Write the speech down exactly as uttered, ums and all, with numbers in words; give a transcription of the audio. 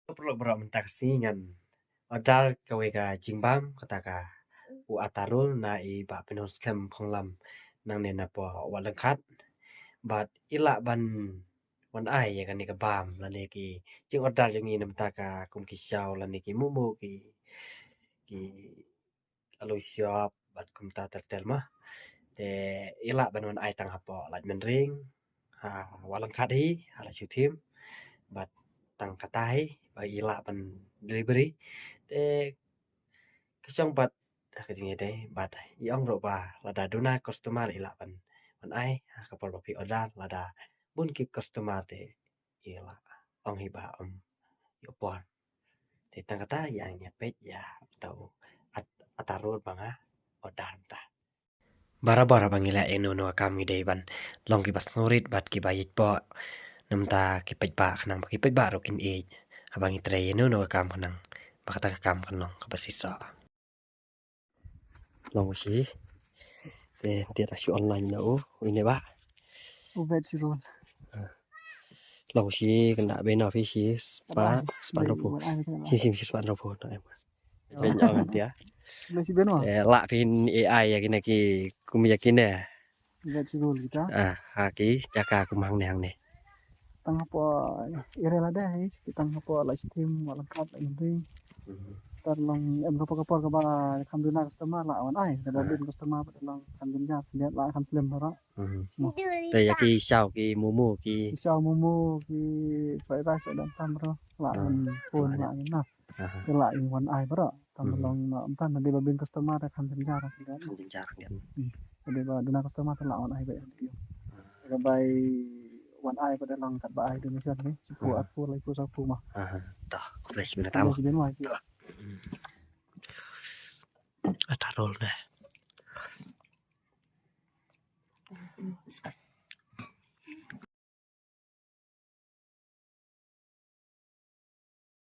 Paralok baroh, mynta ka sngi ngan order kawei ka jingbam, kata ka u atarul na i Bah Pinhon Skhem Khonglam, nangne na poh Wah Lyngkhat. Bad i lah ban wan ai ïa kane ka bam lane ki jingorder jong ngi na bynta ka kum ki shaw lane ki momo, ki, ki alu shop bad kumta ter ter ma. Te i lah ban wan ai tang hapoh Laitumkhrah, ha Wah Lyngkhat hi, ha Laitumkhrah. Bad tang kata hi ba i lah ban delivery. Te ka shong bad, ha, ka jingïadei bad i ong ruh ba lada duna customer i lah ban wan ai, ha ka por ba phi order, lada bun ki customer te i lah ong hi ba ym ïoh por. Te tang kata ïa ngi peit ïa uta u at-, atarul ba nga order mynta. Barabor haba ngi leh ïa uno uno u kam ngi dei ban long kiba sngewrit bad kiba ïeit bha. Namar ki paidbah khnang ba ki paidbah ruh kin ïeit haba ngi trei ïa uno uno u kam khnang ba kata ka kam kan long kaba shisha. Long shi. Te tiat shu online na u, u ine ba. U bet shi rol. Long shi kena beno phi shi spah, spah ropo. Sim, sim, shi spah ropo na em. Ben ong tia. Long shi beno. Eh, lah phin A I ïa kine ki, kum ïa kine. Bet shi rol kita. Ah, ha ki jaka kum hangne hangne. Tang hapoh area lada hi, ki tang hapoh Laitumkhrah, Wah Lyngkhat, Laitumkhrah. Tar long em ka por ka por kaba kham duna customer lah wan ai, kaba bin customer pat long kham jynjar, lah kham slem baroh. Te ïa ki shaw ki momo ki. Ki shaw momo ki fried rice ïa dang tam baroh, lah wan phone lah ïa na. Te lah ïa wan ai baroh. Tam long ma ym tan dei ba bin customer kham jynjar. Kham jynjar. Dei ba duna customer te lah wan ai ba ïa. Ka bai wan ai ba da long kat ba ai donation ni. Siphew arphew laiphew sawphew ma. Aha. Tah, khublei shibun tam. Khublei shibun ma. Atarul ne.